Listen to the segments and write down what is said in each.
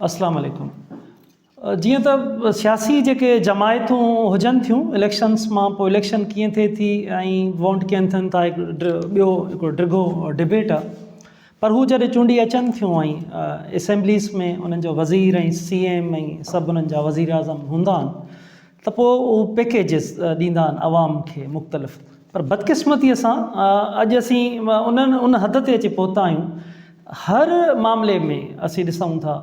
اسلام عليڪم جيئن ته سياسي جيڪي جماعتون هجن ٿيون اليڪشنس مان پوء اليڪشن ڪيئن ٿئي ٿي ۽ ووٽ ڪيئن ٿين ٿا هڪ ٻيو هڪڙو ڊگهو ڊبيٽ آهي پر هو جڏهن چونڊي اچن ٿيون ۽ اسيمبليز ۾ انهن جو وزير ۽ سي ايم ۽ سڀ انهن جا وزير اعظم هوندا آهن ته پوء هو پيڪيجز ڏيندا آهن عوام کي مختلف پر بدقسمتيء سان اڄ اسين انهن ان حد تي اچي پهتا آهيون هر معاملي ۾ اسين ڏسون ٿا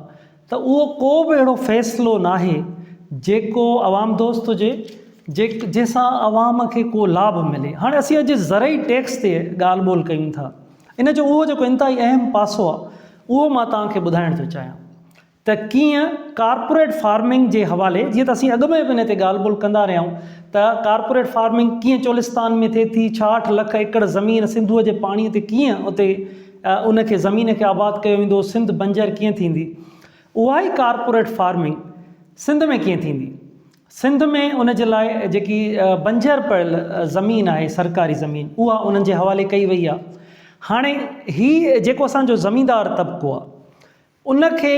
ته اهو ڪو به اهڙو فيصلو ناهي جيڪو عوام دوست هجي جنهن سان عوام کي ڪو لاڀ ملي. هاڻي اسين اڄ زرعي ٽيڪس تي ڳالهه ٻولهه ڪيون ٿا ان جو اهو جيڪو انتهائي اهم پاسو آهي اهو مان توهان کي ٻڌائڻ ٿو چاهيان ته ڪيئن ڪارپوريٽ فارمنگ جي حوالي جيئن ته اسين اڳ ۾ به ان تي ڳالهه ٻولهه ڪندا رهيا آهيون ته ڪارپوريٽ فارمنگ ڪيئن چولستان ۾ ٿئي ٿي 66 لک ايڪڙ زمين سنڌوء جي پاڻي تي ڪيئن اتي ان کي زمين کي آباد ڪيو ويندو، سنڌ بنجر ڪيئن ٿيندي؟ اها ئي ڪارپوريٽ فارمنگ سنڌ ۾ ڪيئن ٿيندي؟ سنڌ ۾ ان جي لاء جيڪي بنجر پيل زمين آهي سرڪاري زمين اها انهن جي حوالي ڪئي وئي آهي. هاڻي هي جيڪو اسان جو زميندار طبقو آهي ان کي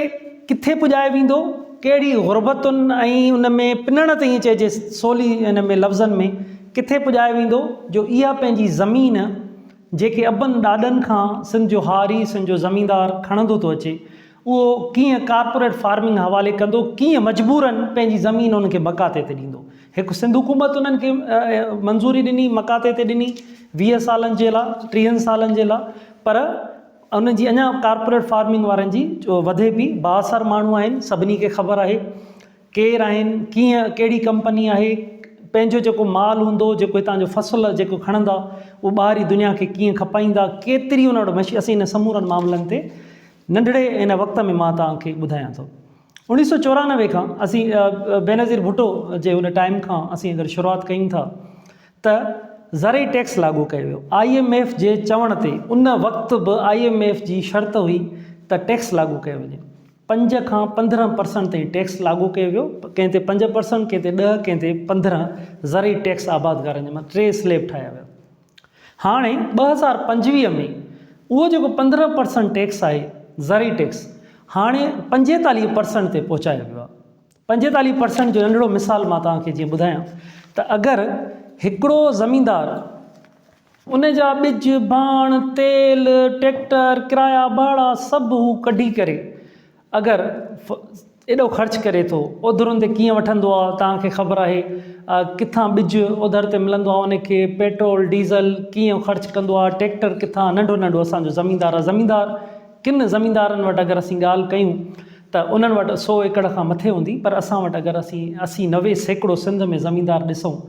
ڪٿي پڄايو ويندو، ڪهڙي غربتن ۽ ان ۾ پنڻ ته ائين چئجي سولي ان ۾ لفظن ۾ ڪٿي پڄايو ويندو جو اها پنهنجي زمين جيڪي ابن ڏاڏن کان سنڌ جو هاري سنڌ جو زميندار کڻندو ٿو اچي اهو ڪيئن ڪارپوريٽ فارمنگ حوالي ڪندو ڪيئن مجبورن پنهنجي زمين ان کي مقاطعي تي ڏيندو هڪ سنڌ حڪومت انهن کي منظوري ڏني مقاطعي تي ڏني 20 سالن جي لا 30 سالن جي لا پر انهن جي اڃا ڪارپوريٽ فارمنگ وارن جي وڌي پئي بااثر ماڻهو آهن سڀني کي خبر آهي ڪير آهن ڪيئن ڪهڙي ڪمپني آهي پنهنجو جيڪو مال هوندو جيڪو هتان جو فصل جيڪو کڻندا اهو ٻاهري دنيا کي ڪيئن کپائيندا ڪيتري ان وٽ مشين اسين ان سمورن معاملن تي ننڍڙي ان وقت ۾ مان توهان کي ٻڌايان ٿو 1994 کان اسين بينظير ڀٽو جي ان ٽائيم کان اسين اگر شروعات ڪيون ٿا ته زرعي ٽيڪس لاڳو ڪيو ويو. I M F جي چوڻ تي ان وقت به I M F جي شرط هئي ته ٽيڪس لاڳو ڪيو وڃي. پنج کان 15 پرسنٽ تائين ٽيڪس لاڳو ڪيو ويو، ڪنهن تي 5%، ڪنهن تي 10، ڪنهن تي 15 زرعي ٽيڪس آبادگارن جي مٿان ٽي سليب ٺاهيا ويا. هاڻي 2025 ۾ اهو جيڪو 15 پرسنٽ ٽيڪس آهي زرعي ٽيڪس هاڻي 45 پرسنٽ تي پهچايو ويو آهي. 45 پرسنٽ جو ننڍڙو مثال مان توهان کي جيئن ٻڌايان ته اگر هڪڙو زميندار ان جا ٻج، ڀاڻ، تيل، ٽريڪٽر، ڪرايا ڀاڙا سڀ هو ڪڍي ڪري اگر ايڏو خرچ ڪري ٿو اوڌرن تي ڪيئن وٺندو آهي توهان کي خبر آهي ڪٿان ٻج اوڌر تي ملندو آهي ان کي پيٽرول ڊيزل ڪيئن خرچ ڪندو آهي ٽريڪٽر ڪٿان ننڍو ننڍو اسان جو زميندار آهي زميندار ڪن زميندارن وٽ اگر اسين ڳالهه ڪيون ته انهن وٽ سو ايڪڙ کان مٿي هوندي پر اسان وٽ اگر اسين 80 90% سنڌ ۾ زميندار ڏسون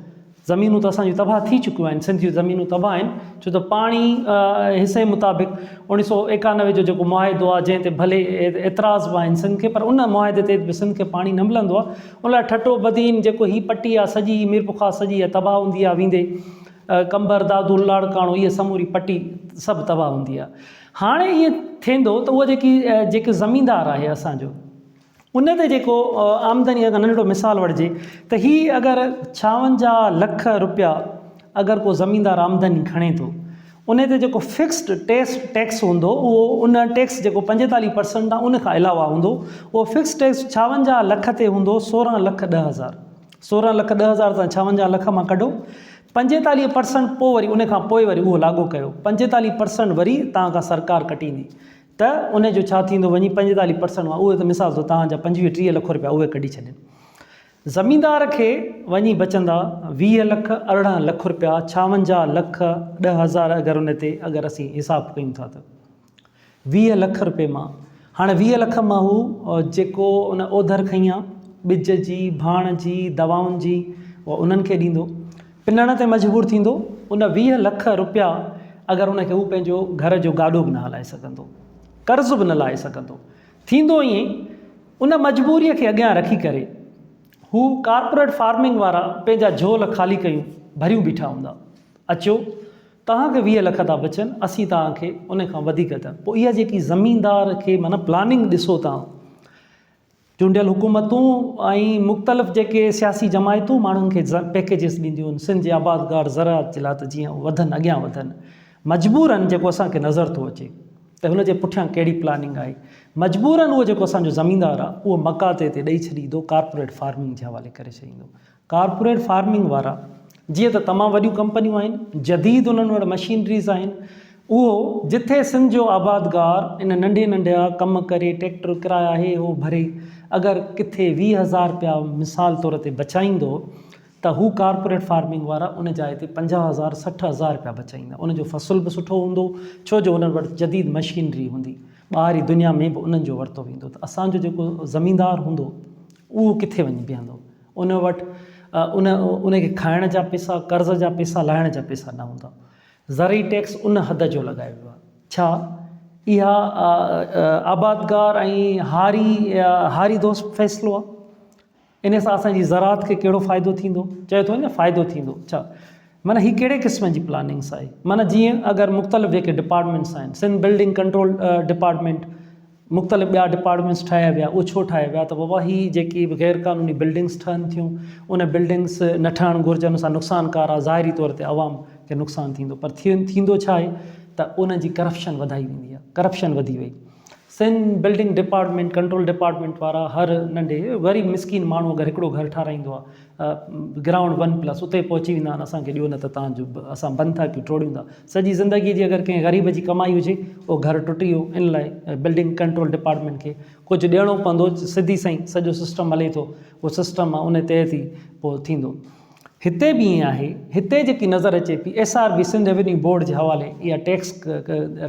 زمينون ته اسان جون تباهه ٿي چڪيون آهن سنڌ جون زمينون تباهه آهن ڇو ته پاڻي حصي مطابق 1991 جو جيڪو معاهدو آهي جنهن تي ڀلي اعتراض به آهن سنڌ کي پر ان معاهدي تي به سنڌ کي پاڻي نه ملندو آهي ان لاء ٺٽو بدين جيڪو هي پٽي آهي سڄي ميرپورخاص سڄي اها تباهه هوندي آهي ويندي قمبر دادو لاڙڪاڻو اها سموري پٽي سڀ تباهه هوندي آهي هاڻي ائين ٿيندو ته اهو جيڪي جيڪو زميندار آهي اسان جو ان تي جيڪو آمدني اگر ننڍڙو مثال وٺجي ته هي اگر 56 لک روپيا اگر ڪو زميندار آمدني کڻي ٿو ان تي جيڪو فڪسڊ ٽيڪس ٽيڪس هوندو اهو ان ٽيڪس جيڪو 45 پرسنٽ آهي ان کان علاوه هوندو اهو فڪسڊ ٽيڪس 56 لک تي هوندو 16 لک 10 هزار 16 لک 10 هزار تان 56 لک مان ڪڍو 45 پرسنٽ پوء وري ان کان پوء وري اهو لاڳو ڪيو 45 پرسنٽ وري توهان کان سرڪار ڪٽيندي ته ان جو ڇا ٿيندو وڃي 45 پرسنٽ مان اهي ته مثال طور توهان جا 25 30 لک روپيا اهي ڪڍي ڇڏين زميندار کي وڃي بچندا 20 لک 18 لک روپيا 56 لک 10 هزار اگر ان تي اگر اسين حساب ڪيون ٿا ته 20 لک روپئي مان هاڻي 20 لک مان هو جيڪو ان اوڌر کنئي آ ٻج جي ڀاڻ جي دوائن جي اها انهن کي ڏيندو پنڻ تي مجبور ٿيندو ان 20 لک روپيا اگر ان کي هو پنهنجو گهر جو گاڏو به نه هلائي سگهندو قرض به نه لاهي سگهندو ٿيندو ائين ان مجبوريء کي اڳيان رکي ڪري هو ڪارپوريٽ فارمنگ وارا پنهنجا جهول خالي ڪيون ڀريون بيٺا هوندا اچو توهان کي 20 لک ٿا بچن اسين توهان کي ان کان وڌيڪ ته پوء اها جيڪي زميندار کي معنيٰ پلاننگ ڏسو توهان چونڊيل حڪومتون ۽ مختلف جيڪي سياسي جماعتون ماڻهن کي پيڪيجز ڏينديون آهن سنڌ جي آبادگار زراعت جي لاء ته جيئن وڌن اڳيان وڌن مجبورن جيڪو اسان کي نظر ٿو اچي ته هن جي پٺيان ڪهڙي پلاننگ آهي. مجبورن اهو جيڪو اسان جو زميندار آهي اهو مقاطعي تي ڏئي ڇڏيندو ڪارپوريٽ فارمنگ جي حوالي ڪري ڇڏيندو. ڪارپوريٽ فارمنگ وارا جيئن ته تمام وڏيون ڪمپنيون آهن، جديد انهن وٽ مشينريز آهن، اهو جٿي سنڌ جو آبادگار ان ننڍي ننڍا ڪم ڪري ٽيڪٽر ڪرايا هي هو ڀري اگر ڪٿي 20,000 رپيا مثال طور تي بچائيندو ته هو ڪارپوريٽ فارمنگ وارا ان جاء تي 50,000 60,000 رپيا بچائيندا ان جو فصل به سٺو هوندو ڇو جو انهن وٽ جديد مشينري هوندي ٻاهري دنيا ۾ به انهن جو ورتو ويندو ته اسان جو جيڪو زميندار هوندو اهو ڪٿي وڃي بيهندو ان وٽ ان ان کي کائڻ جا پيسا قرض جا پيسا لاهڻ جا پيسا نه هوندا. زرعي ٽيڪس ان حد جو لڳايو ويو آهي. ڇا اها آبادگار ۽ هاري هاري دوست فيصلو آهي؟ ان سان اسان جي زراعت کي ڪهڙو فائدو ٿيندو؟ چيو ٿو وڃي نه فائدو ٿيندو. ڇا معنيٰ هي ڪهڙي قسم جي پلاننگس آهي؟ معنيٰ جيئن اگر مختلف جيڪي ڊپارٽمينٽس آهن سنڌ بلڊنگ ڪنٽرول ڊپارٽمينٽ مختلف ٻيا ڊپارٽمينٽس ٺاهيا ويا اهي ڇو ٺاهيا ويا ته بابا هي جيڪي به غير قانوني بلڊنگس ٺهن ٿيون ان بلڊنگس نه ٺهڻ گهرجن ان سان نقصان ڪار آهي ظاهري طور تي عوام کي نقصان ٿيندو پر ٿيندو ڇا آهي ته ان جي ڪرپشن وڌائي ويندي آهي ڪرپشن وڌي وئي Sindh building department control department وارا هر ننڍي غريب مسڪين ماڻهو اگر هڪڙو گهر ٺاراهيندو آهي گرائونڊ ون پلس اتي پهچي ويندا آهن اسان کي ڏيو نه ته تان جو اسان بند ٿا ڪيون ٽوڙيون ٿا سڄي زندگي جي اگر ڪنهن غريب جي ڪمائي هجي اهو گهر ٽٽي ويو ان لاء بلڊنگ ڪنٽرول ڊپارٽمينٽ کي ڪجهه ڏيڻو پوندو سڌي سائين سڄو سسٽم هلي ٿو اهو سسٽم آهي ان تحت ئي پوء ٿيندو هتي به ائين آهي هتي جيڪي نظر اچي پئي S R B Sindh revenue board جي حوالي اها ٽيڪس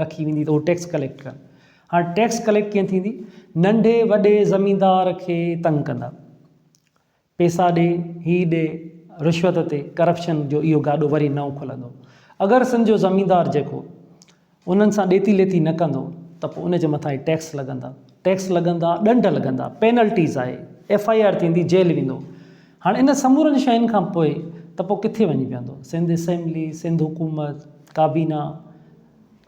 رکي ويندي ته هو ٽيڪس ڪليڪٽ ڪن هاڻ ٽيڪس ڪليڪٽ ڪيئن ٿيندي؟ ننڍي وڏي زميندار کي تنگ ڪندا. پيسا ڏي، هي ڏي، رشوت تي ڪرپشن جو اهو گاڏو وري نئون کلندو. اگر سنڌ جو زميندار جيڪو انهن سان ڏيتي ليتي نه ڪندو ته پوء ان جي مٿان هي ٽيڪس لڳندا، ٽيڪس لڳندا، ڏنڊ لڳندا، پينلٽيز آهي، ايف I R ٿيندي، جيل ويندو. هاڻ ان سمورن شين کان پوء ته پوء ڪٿي وڃي بيهندو؟ سنڌ اسيمبلي، سنڌ حڪومت، ڪابينا،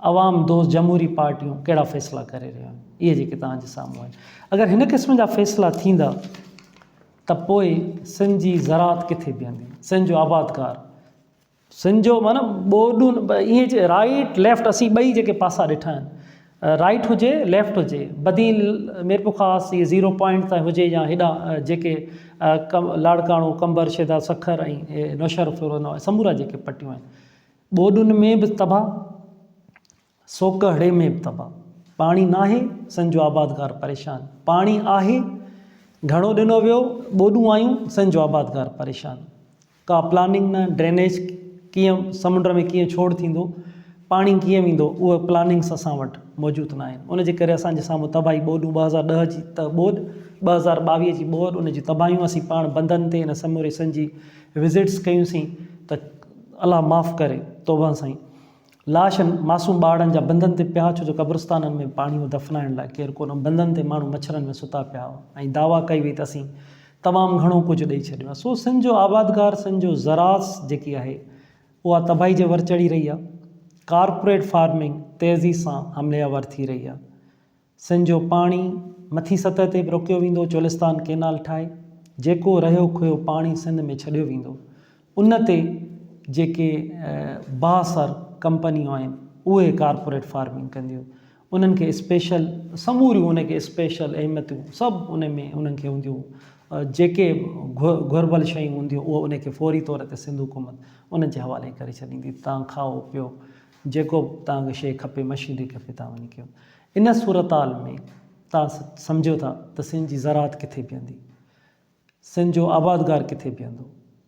عوام دوست جمهوري پارٽيون ڪهڙا فيصلا ڪري رهيون آهن اهي جيڪي توهان جي سامهون آهن اگر هن قسم جا فيصلا ٿيندا ته پوء سنڌ جي زراعت ڪٿي بيهندي سنڌ جو آبادگار سنڌ جو معنيٰ ٻوڏون ائين چئي رائيٽ ليفٽ اسين ٻئي جيڪي پاسا ڏٺا آهن رائيٽ هجي ليفٽ هجي بدين ميرپورخاص اهي زيرو پوائنٽ تائين هجي يا هيڏا جيڪي لاڙڪاڻو قمبر شيدا سکر ۽ نوشهروفيروز سمورا جيڪي پٽيون آهن ٻوڏن ۾ به تباهه، سوڪهڙي ۾ به تباهه. پاڻي ناهي، سنڌ جو آبادگار پريشان. پاڻي آهي، گهڻو ڏنو ويو، ٻوڏون آيون، سنڌ جو آبادگار پريشان. ڪا پلاننگ نه، ڊرينيج ڪيئن سمنڊ ۾ ڪيئن ڇوڙ ٿيندو، پاڻي ڪيئن ويندو، اهي پلاننگس اسان وٽ موجود ناهن. ان جي ڪري اسان جي سامهون تباهي ٻوڏون 2010 جي ته ٻوڏ، 2022 جي ٻوڏ، ان جون تباهيون اسين پاڻ بندن تي ان سموري سنڌ جي وزٽس ڪيون سين ته الله معاف ڪري توبه سائين لاش معصوم ٻارڙن جا بندن تي پيا ڇو جو قبرستانن ۾ پاڻي هو دفنائڻ لاء ڪير ڪونه بندن تي ماڻهو مڇرن ۾ ستا پيا هئا ۽ دعويٰ ڪئي وئي ته اسين تمام گهڻو ڪجهه ڏئي ڇڏيو آهي سو سنڌ جو آبادگار سنڌ جو زراعت جيڪي آهي اها تباهي جي ور چڙهي رهي آهي ڪارپوريٽ فارمنگ تيزي سان حملي آور ٿي رهي آهي سن جو پاڻي مٿي سطح تي به روڪيو ويندو، چولستان ڪينال ٺاهي جيڪو رهيو کهيو پاڻي سنڌ ۾ ڇڏيو ويندو، ان تي جيڪي بااثر ڪمپنيون آهن اهي ڪارپوريٽ فارمنگ ڪنديون، انهن کي اسپيشل سموريون ان کي اسپيشل اهميتون سڀ ان ۾ انهن کي هونديون، جيڪي گهربل شيون هونديون اهو ان کي فوري طور تي سنڌ حڪومت انهن جي حوالي ڪري ڇڏيندي ته توهان کائو پيو جيڪو به توهان کي شيء کپي مشينري کپي توهان وڃي ڪيو. ان صورتحال ۾ توهان سمجهو ٿا ته سنڌ جي زراعت ڪٿي بيهندي؟ سنڌ جو آبادگار ڪٿي بيهندو؟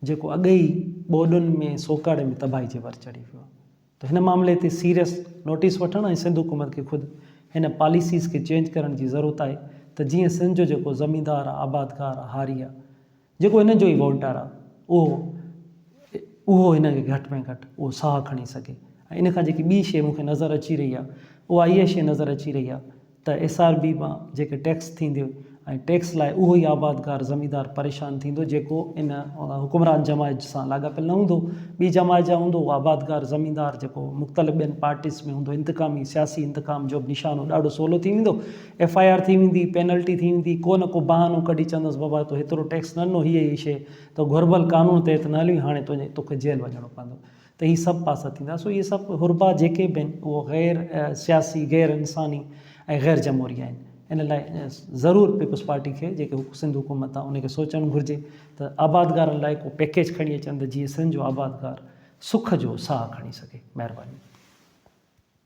جيڪو اڳي ئي ٻوڏن ۾ سوڪهڙي ۾ تباهي جي ور چڙهي ويو آهي. ته هن معاملي تي سيريس نوٽيس وٺڻ ۽ سنڌ حڪومت کي خود هن پاليسيز کي چينج ڪرڻ جي ضرورت آهي ته جيئن سنڌ جو جيڪو زميندار آهي، آبادگار آهي، هاري آهي، جيڪو هن جو ئي ووٽر آ اهو اهو هن کي گهٽ ۾ گهٽ اهو ساهه کڻي سگهي ۽ ان کان جيڪي ٻي شيء مون کي نظر اچي رهي آ اها اها شيء نظر اچي رهي آ ته ايس آر بي مان جيڪي ٽيڪس ٿيندي ۽ ٽيڪس لاء اهو ئي آبادگار زميندار پريشان ٿيندو جيڪو ان حڪمران جماعت سان لاڳاپيل نه هوندو ٻي جماعت جا هوندو اهو آبادگار زميندار جيڪو مختلف ٻين پارٽيز ۾ هوندو انتقامي سياسي انتقام جو به نشانو ڏاڍو سولو ٿي ويندو ايف I R ٿي ويندي، پينلٽي ٿي ويندي، ڪو نه ڪو بهانو ڪڍي چوندس بابا تو هيترو ٽيڪس نه ڏنو هيء هيء شيء ته گهربل قانون تحت نه هلي هاڻي تنهنجي توکي جيل وڃڻو پوندو ته هي سڀ پاسا ٿيندا سو اهي سڀ حربا جيڪي به آهن اهو غير سياسي، غير انساني ۽ غير جمهوري آهن. ان لاء ضرور پيپلز پارٽي کي جيڪي سنڌ حڪومت آهي ان کي سوچڻ گهرجي ته آبادگارن لاء ڪو پيڪيج کڻي اچن ته جيئن سنڌ جو آبادگار سک جو ساهه کڻي سگهي. مهرباني.